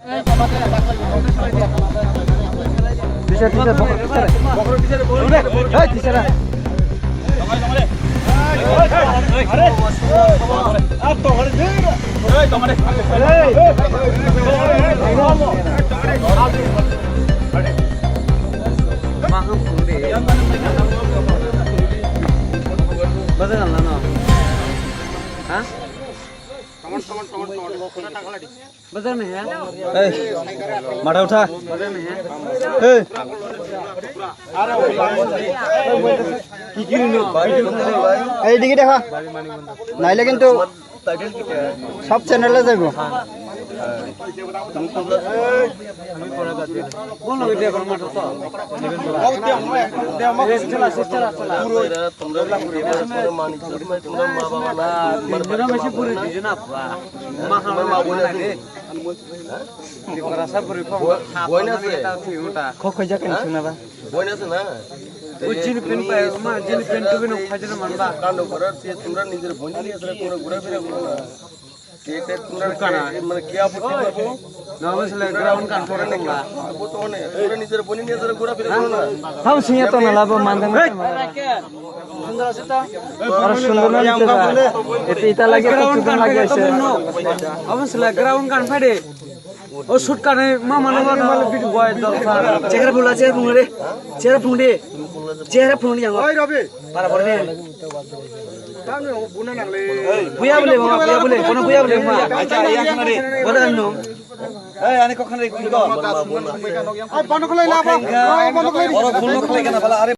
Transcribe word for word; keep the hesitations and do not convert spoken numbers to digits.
Teacher, teacher, bokor teacher. Hey, teacher. Bazar nang nang. Ha? Bazar mein hai? Hey, matha utha. Bazar mein hai? Hey. এইদিকে দেখা। নাইলে কিন্তু সব চ্যানেলে যাইব। Kok khaijak kan suna ba? Boina se na. O jini pin pa, ma jini pin tu bino khajana man ba. Kando kora se tumra nijor boni ni asra tumra gura fira gura na. Ke te tumra kana mane kya puti karbo? Na ba sele ground kan pore tongla. Bo to ne, tumra nijor boni ni asra gura fira gura na. Ham siya to na labo mandang. Aro sundor na nite ba. Ete ita lagi to sundor lagi ase. Abo sele ground kan phade. O shoot kane ma mano mano boy dol sa. Chehra phungla, chehra phungla re. Chehra phungdi. Chehra phungdi yang. Oi Rabi. Para bor de. Tang yo buna nang le. Buya bole ma, buya bole. Kono buya bole ma. Acha ya khana re. Boda no. Ei ani kokhan re ko. Ai bondo khlai la ba. Bondo khlai. Oro bondo khlai kana bala are.